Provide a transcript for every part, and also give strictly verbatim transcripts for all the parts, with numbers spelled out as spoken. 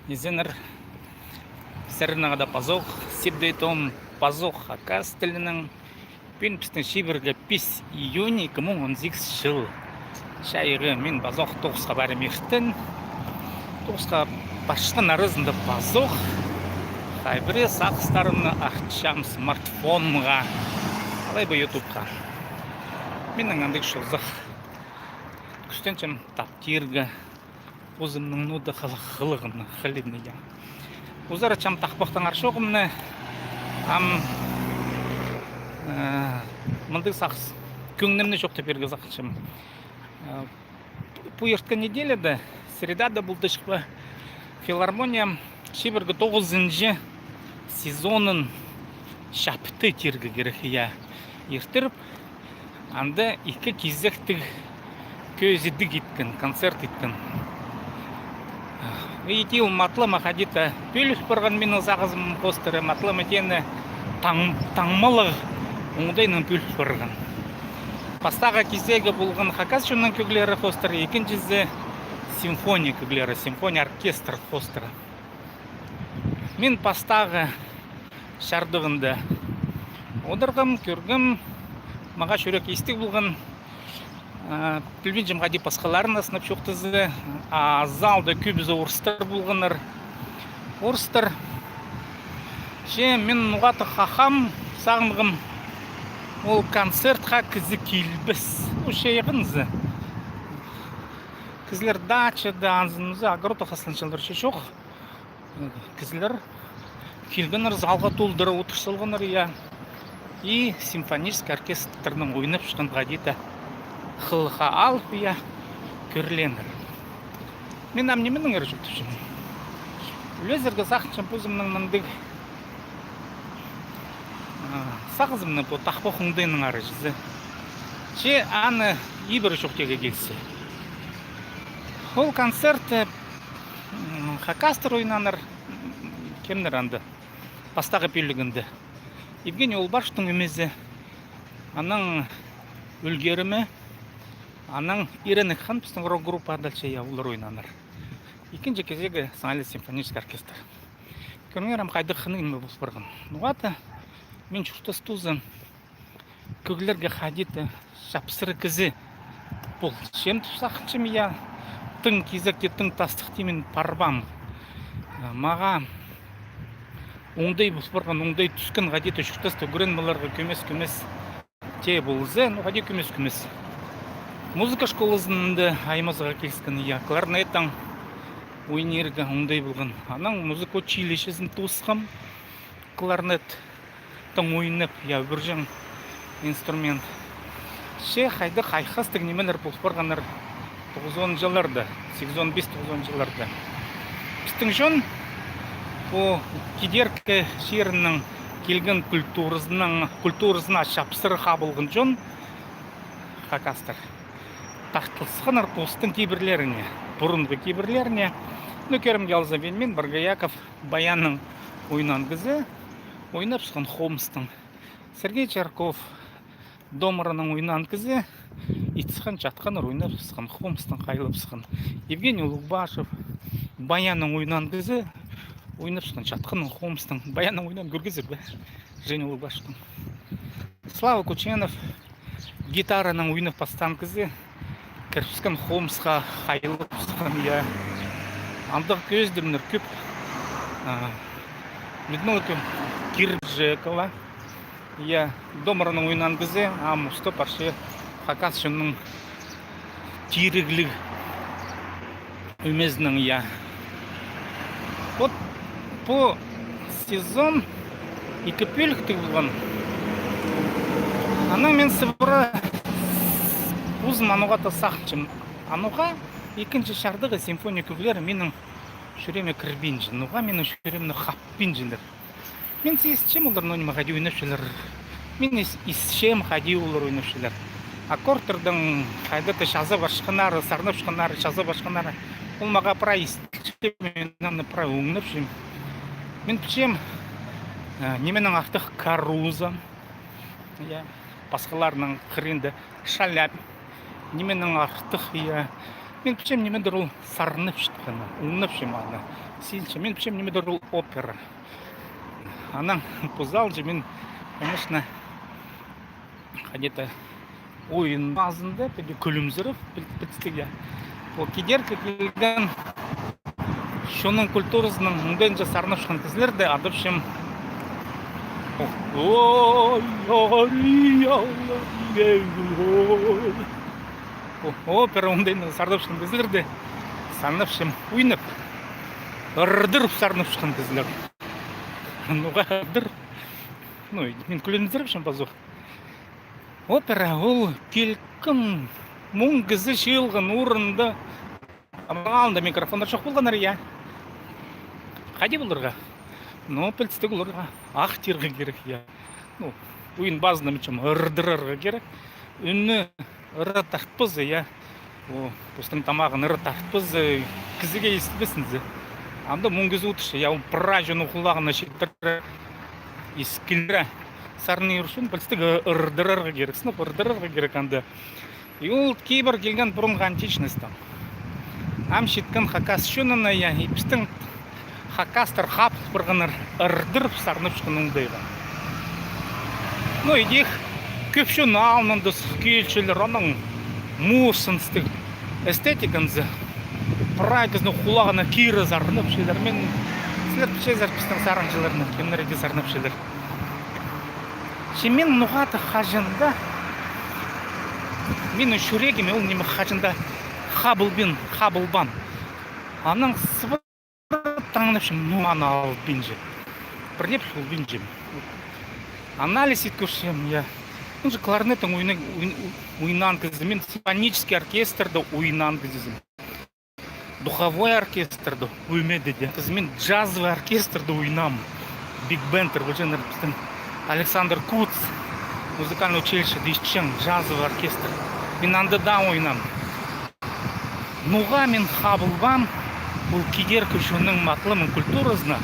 Изеннер, сірернең хада пазох, Сибдей Том пазох хакас тілінең. Пӱӱн пістің чибіргі пис июнь, ікі муң он сигіс чыл. Чайғы мин пазох тоғысха парим иртен. Тоғысха парчатхан аразында пазох хай пірее сағыстарымны артчам смартфонға, алай ба ютубха. Минің андағ чозах. Кӱстенчем таптирға позымның, ну, даа хылых-, хылығымны, хылимны, я. Узаратчам тахпахтаңар чоғымны, ам, э, мындағ сағыс кӧңнімні чоохтап пирерге сағынчам. Э, пу ирткен неделяда, средада полды чох па, филармония чибіргі тоғызынҷы сезонын чапты тирге кирек, я. Иртіріп, анда ікі кизектіг кӧзідіг иткен, концерт иткен. Іди ол матлама хайди-да пӧліл парған минің сағызым хоостыра, матлама теені таң-, таңмалығ оңдайнаң пӧліл парған. Пастағы кизегі полған хакас чонның кӧглері хоостыра, ікінҷізі симфония кӧглері, симфония оркестр хоостыра. Мин пастағы чардығында одырғам, кӧргем, мағаа чӱрек истіг полған. А, пілбинчем, хайди пасхаларына сынап чоохтаза, а залда кӧбізі орыстар полғаннар. Орыстар. Че мин ноға-да хахам, сағынғам, ол концертха кізі килбес. Ол чайғын зе. Кізілер дачада, анзын-мынзын, огородта хазыланчалар, че чох. Кізілер килгеннер, залға толдыра одыр салғаннар, я. И симфонический оркестрнің ойнапчатхан хайди-да хылыхха алып, я, кӧрленнер. Мин ам нименеңер чоохтапчам. Ӱлезерге сағынчам позымның мындағ, а, сағызымны пу тахпах оңдайнаңар чізе. Че аны ибіре чоохтирға килзе. Ол концерт, э, м, хакастар ойнааннар, кемнер анда, пастағы пӧлігінде. Евгений Улбашевтің ӧмезі, анаң «Ӱлгерімі», анаң «Иренек хан», пістің рок-группа, дальше, я, олар ойнааннар. Ікінҷі кизегі саңай симфонический оркестр. Кӧріңер ам, хайдағ хынығ ниме пол парған. Ноға-да мин чуртас тузын кӧглерге хайди-да чапсыр кізі полчам тіп сағынчам, я. Тың кизекте, тың тастыхта мин парбаам. Мағаа оңдай пол парған, оңдай тӱскен хайди-да чуртаста ӱгрен поларға кӧмес-кӧмес тее полза, ну, хайди кӧмес-кӧмес. Музыка школазында аймазарға киліскен, я, кларнеттең ойнирға оңдай полған. Анаң музыка училищезін тоосхам, кларнет таң ойнап, я, ӱбірҷең инструмент. Че хайдағ хайхастығ нимелер пол парғаннар тоғызонҷыларда, сигізон пис, тоғызонҷыларда. Пістің чон пу кидеркі чирінең килген культуразынаң, культуразына чапсыр хабылған чон хакастар. Тартылысханнар постың кибірлеріне, пурунғы кибірлеріне. Ну, кӧрімге алза, Вельмин Боргояков баяннаң ойнаан кізі, ойнап сыххан хомыстаң. Сергей Чарков домранаң ойнаан кізі, ит сыххан, чатханнар ойнап сыххан, хомыстаң хайлап сыххан. Евгений Улугбашев баяннаң ойнаан кізі, ойнап сыххан, чатханнаң, хомыстаң. Баяннаң ойнаан кӧргезер бе? Женя Улугбашевтің. Слава Кученов гитаранаң ойнап пастаан кізі, кірібіскен хомысха, хайлап сыххан, я. Андағ кӧзідімнер кӧп. А, Людмила Киржекова, я, домранаң ойнаан кізі, ам устап парча хакас чонның тирігліг ӧмезінең, я. Вот пу сезон ікі пӧліктіг полған. Анаң мин сыбыра позым ануға даа сағынчам. Ануға ікінҷі чардығы, симфония кӧглері минің чӱрееме кірбинче, ноға минің чӱреемні хаппинчалар. Мин сизінчем олар, ну, ниме, хайди ойнапчалар. Мин ис-, исчем, хайди олар ойнапчалар. Аккордтардаң хайда-да чазап парчатханнары, сарнапчатханнары, чазап парчатханнары. Ол мағаа прай истілче, мин аны прай оңнапчам. Мин пілчем, э, нименең артых Каруза, я, пасхаларның хыринда Шаляпин, нименең артых, я, Мин пілчем, нимедір ол сарнапчатханы, оңнапчам аны. Сизінчем, мин пілчем, нимедір ол опера. Анаң пу залҷы мин, конечно, хайди-да ойын пазында піди кӱлімзіреп, піл-, пілдістіг, я. Ол кидеркі килген чонның культуразының оңдайынҷа сарнапчатхан кізілерні адапчам. Ой, ой, ой, ой, ой. О, опера оңдайында сарнапчатхан кізілерні сарнапчам, ойнап. Ырдырып сарнапчатхан кізілер. Ноға ырдыр? Ну, мин кӱлімзірепчем пазох. Опера ол килкім муң кізі чыылған орында. Амның алнында микрофоннар чох полғаннар, я. Хайди поларға? Ну, пілдістіг, оларға ахтирға кирек, я. Ну, ойын пазында, мин пілчем, ырдырарға кирек. Ӱнні ыры тартпаза, я. О, постың тамағын ыры тартпаза, кізіге истібессің зе. Анда муң кізі одырча, я, ол прай чонның хулағына читіре, искілдіре. Сарнир ӱчӱн, пілдістіг, ырдырарға кирек, сынап ырдырарға кирек анда. И ол кибір килген пурунғы античностьтаң. Ам читкен хакас чонына, я, и пістің хакастар хапыл парғаннар ырдырып сарнапчатхан оңдайға. Ну, идӧк кӧп чон алнында сых килчелер, анаң муус сыныстығ эстетиканзы. Прай кізінің хулағына кире сарнапчалар. Мин, сірер пілчезер пістің сарынҷыларны, кемнер иди сарнапчалар. Че мин ноға-да хаҷан-да, минің чӱрегіме ол ниме хаҷан-да хабылбин, хабылбаан. Анаң сыбыра таңнапчам, ну, аны албинчам. Пірдее полбинчам. Анализ ит кӧрчем, я. Мин же кларнеттең ойна-, ойн-, ойнаан кізі, мин симфонический оркестрде ойнаан кізізім. Духовой оркестрде ойнадым. Кізі, мин джазовый оркестрде ойнаам. Биг-бендтер, ол чаңнар пістің Александр Куц, музыкальный училищеде итчең, джазовый оркестр. Мин анда даа ойнаам. Ноға мин хабылбаам ол кидеркі чонның матлымын культуразына,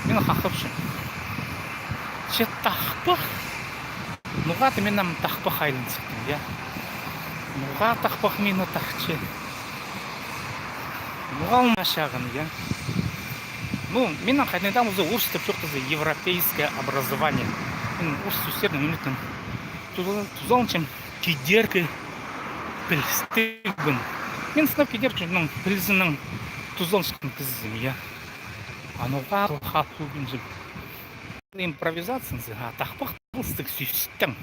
мин хахапчам. Че тахпах. Ноға-да мин ам тахпах айлан сыхтым, я. Ноға тахпах мині тартча. Ноға ол ма чағын, я. Ну, минің хайдағ-да полза орыс тіп чоохтаза, европейское образование. Мин орыс сӧстернең ӱнетін туза-, тузаланчам. Кидеркі пілістігбін. Мин сынап кидеркі чонның пілізінең тузаланчатхан кізізім, я. А ноға хапылбинчам. Импровизацияны, а, тахпах палғалыстығ сӧстең.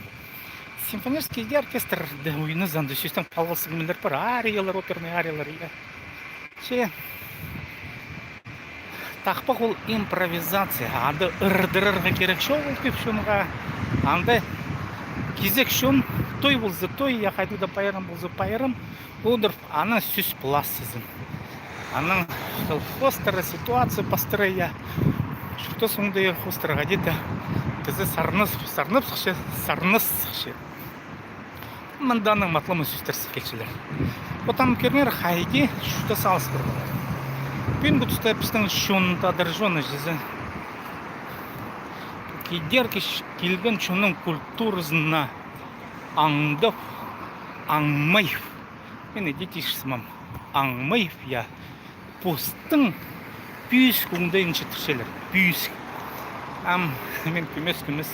Симфонический оркестрде ойназаң, анда сӧстең палғалыстығ нимелер пар, ариялар, оперный ариялар, я. Че тахпах ол импровизация, анда ырдырарға кирек чоғыл кӧп чонға. Анда кизек чон, той полза той, я, хайдағ-да пайрам полза пайрам, одырып, анаң сӧс пылассызың. Анаң хостыра ситуация пастыра, я. Чуртас оңдайы хостыра, хайди-да кізі сарнас-, сарнап сыхча, сарнас сыхча. Мында анаң матлымын сӧстер сых килчелер. Вот ам кӧріңер, хайди чуртас алыс парғаннар. Пӱӱнгі туста пістің чон, тадар чоны чізе, кидеркі килген чонның культуразына аңдап, аңмай. Мин иди тиҷең сымам. Аңмай, я. Постың пӧзік оңдайын читірчелер. Пӧзік. Ам мин кӧмес-кӧмес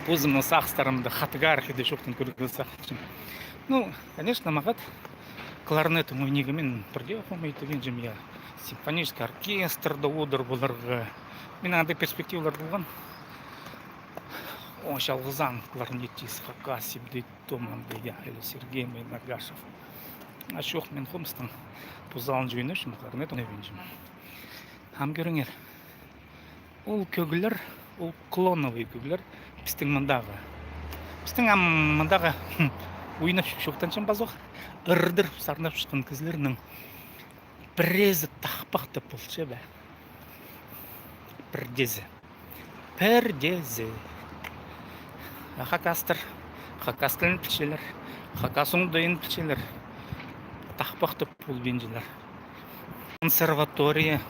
позымның сағыстарымны хатығ архивте чоохтап кӧрерге сағынчам. Ну, конечно, мағат кларнеттең ойнирға мин пірдее хомай тіпчем, я. Симфонический оркестрде одыр поларға. Минің андағ перспективалар полған. О, чалғызаң кларнеттист Хакасияда, Томанда, я, или Сергей Майнагашев. А чох, мин хомыстаң пу залынҷа ойнапчам, кларнет ойнапчам. Ам кӧріңер. Ол кӧглер, ол клоновый кӧглер пістің мындағы. Пістің ам мындағы ойнап чоохтанчам пазох, ырдырып сарнапчатхан кізілернің пірдеезі тахпах тіп полча ба? Пірдеезі. Пірдеезі. А хакастар хакас тілін пілчелер, хакас оңдайын пілчелер. Тахпах тіп полбинчалар. Консерватория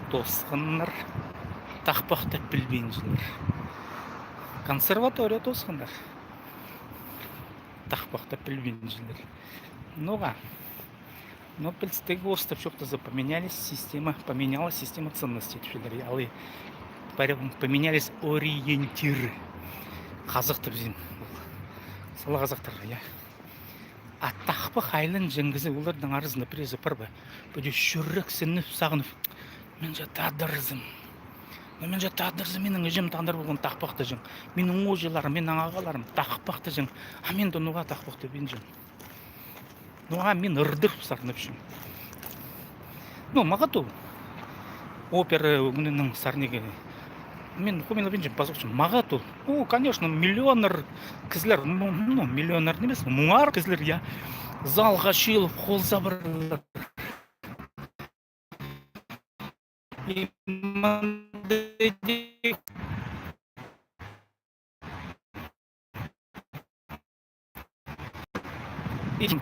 тоосханнар, тахпах тіп пілбинчелер. Консерватория тоосханнар, тахпах тіп пілбинчелер. Ноға? Но пілдістіг, орыстап чоохтаза, поменялись система, поменялась система ценностей тіпчелер. Алай, параб, поменялись ориентиры. Хазахтап ізен. Сала хазахтарға, я. А тахпах айланҷаң кізі, оларның аразында пірезі пар ба? Піди чӱрексініп, сағынып: «Мин же тадарзым. Ну, мин же тадарзым, минің іҷем тадар полған тахпахтаҷаң. Минің ооҷаларым, минің ағаларым тахпахтаҷаң. А мин дее ноға тахпахтабинчам? Ноға мин ырдыр сарнапчам?» Ну, мағат ол. Опера ӱгренернің сарнирға. Мин хомайлабинчам, пазох чох. Мағат ол. Ну, конечно, миллионнар кізілер, ну, ну, миллионнар нимес, муңар кізілер, я. Залға чыылып, хол сабарлар. И мындағ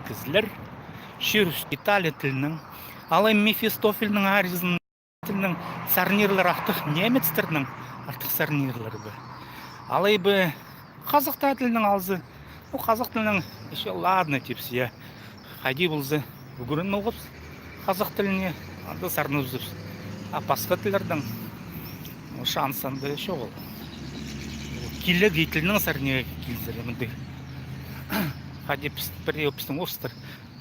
кізілер, чир Италия тілінең, алай Мефистофельнің аризын тілінең сарнирлар артых немецтернең артых сарнирлар ба? Алай ба хазахтар тілінең алза, ну, хазах тілінең ещё ладно тіпчебіс, я. Хайди полза, ӱгреніп алғабыс хазах тіліне, анда сарнабызыбыс. А пасха тіллернең, ну, шанс анда чоғыл. Килеге тілінең сарнирға килзер, мындағ. Хайди піс, пірее пістің орыстар.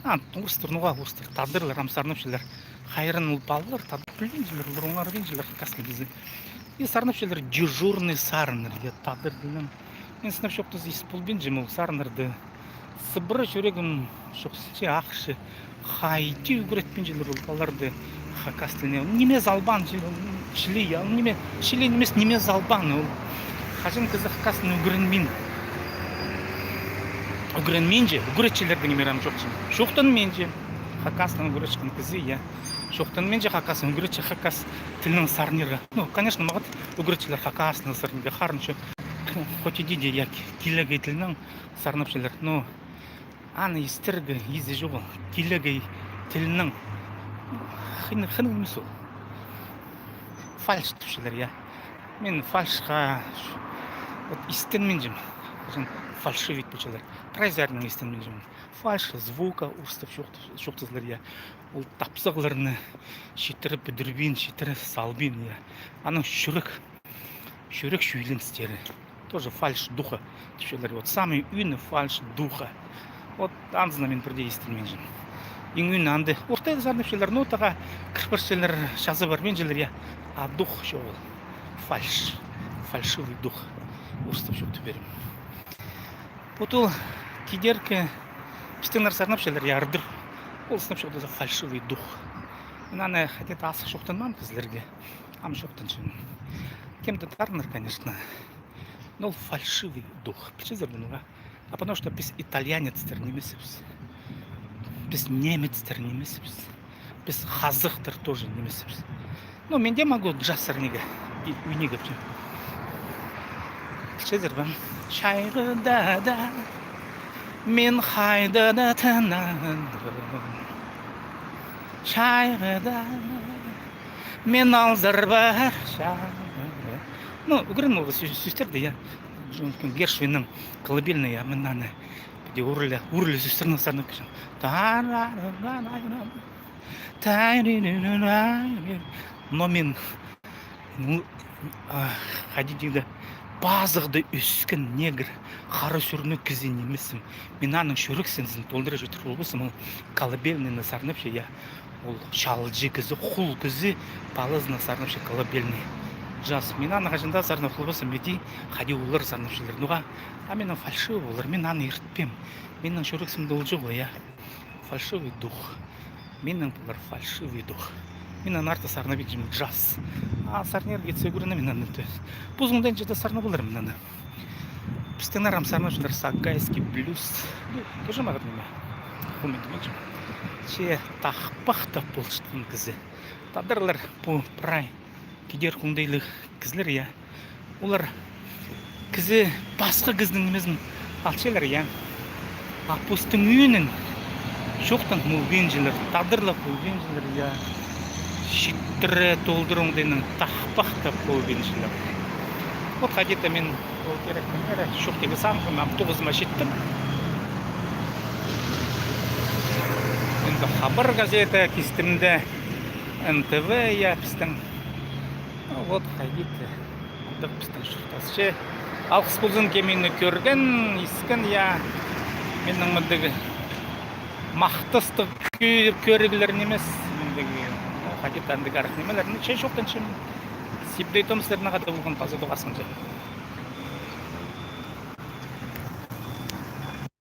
А, орыстар, ноға орыстар? Тадарлар ам сарнапчалар. Хайран ол палалар, тадар пілбинчелер, олар оңарбинчалар хакас тілін. И сарнапчалар дежурный сарыннар, я, тадар тілінең. Мин сынап чоохтаза, ис полбинчам ол сарыннарны. Сыбыра чӱрегім чох, сынча ахча. Хайди ӱгретпинчелер ол палаларны хакас тіліне. Ниме салбаан чіли, я, ниме, чіли нимес, ниме салбаан ол. Хаҷан кізі хакас тілін ӱгренмин. Ӱгренминче, ӱгретчілернің ниме ам чох чіли. Чоохтанминча. Хакас тілін ӱгретчеткен кізі, я. Чоохтанминча хакас тілін, ӱгретче хакас тілінең сарнирға. Ну, конечно, мағат ӱгретчілер хакас тілінең сарнирға харынча. Хоть иди дее, я, килеге тілінең сарнапчалар. Ну, аны истерге изи чоғыл. Килеге тілінең хынығ, хынығ нимес ол. Фальш тіпчелер, я. Мин фальшха вот истенминчем. Фальшивить полчалар. Прайзы арнап истенминчем. Фальш звука орыстап чоохтазалар, я. Ол тапсағларны читіре пӱдірбин, читіре салбин, я. Анаң чӱрек, чӱрек чӱйленістері. Тоже фальш духа тіпчелер. Вот самый ӱні фальш духа. Вот анзына мин пірдее истенминчем. Иң ӱні анда ортаға сарнапчалар, нотаға кір парчалар, чазы парбинчалар, я. А дух чоғыл. Фальш. Фальшивый дух. Орыстап чоохтап пирем. Вот ол кидеркі пістіңнер сарнапчалар, я, ырдыр. Ол сынап чоохтаза фальшивый дух. Мин аны хайди-да асых чоохтанмаам кізілерге. Ам чоохтанчам. Кем-де тараннар, конечно. Но ол фальшивый дух. Пілчезер бе ноға? А потому что піс итальянецтер нимеспіс. Піс немецтер нимеспіс. Піс хазахтар тоже нимеспіс. Ну, мин дее могу джаз сарнирға. И ӱнге кӧп. Пілчезер бе? Чайғыда даа мин хайда даа тынадым. Чайғыда мин алзар парчам. Ну, ӱгреніп алғабыс сӧс-, сӧстерні, я. Джон Гершвиннің «Колыбельная», я, мин аны піди ӱрле, ӱрле сӧстернең сарнап килчем. Но мин, ну, а, хайди тидір, пазығда ӧскен негр, хара сӱрме кізі нимеспін. Мин аның чӱрек синзін толдыра читір полбаспын, ол «Колыбельныйны» сарнапча, я. Ол чалҷы кізі, хул кізі палазына сарнапча «Колыбельный». Джаз. Мин аны хаҷан даа сарнап полбаспын, мин тидім, хайди олар сарнапчалар. Ноға? А минің фальшивый полар, мин аны иртпеем. Минің чӱрек синімде ол чоғыл, я. Фальшивый дух. Минің полар фальшивый дух. Мин аны артых сарнабинчам, джаз. А сарнирға итсе, ӱгренем мин аны. Позымда ниҷе дее сарнап поларым мин аны. Пістіңнер ам сарнапчалар сагайский блюз. Ну, тоже мағат ниме. Хомай тимеҷем. Че тахпахтап полчатхан кізі. Тадарлар пу прай кидеркі оңдайлығ кізілер, я. Олар кізі, пасха кізінің нимезін алчалар, я. А постың ӱнін чоохтанып полбинчалар, тадарлап полбинчалар, я. Читіре толдыра оңдайнаң тахпахтап полбинчалар. Вот хайди-да мин ол кирек, мин кирек, чох тігі санғам, ам тоғызыма читтім. Мин «Хабар» газета, кистімде «Н Т В», я, пістің. Ну, вот, хайди, андағ пістің чуртас. Че алғыс ползын, кем мині кӧрген, искен, я. Минің мындағ махтастығ кӧ-, кӧріглер нимес. Мындағ, ну, хайди, андағ арах нимелер. Ну, че чоохтанчам. Сибдей том сірернең хада полған, паза тоғасханҷа.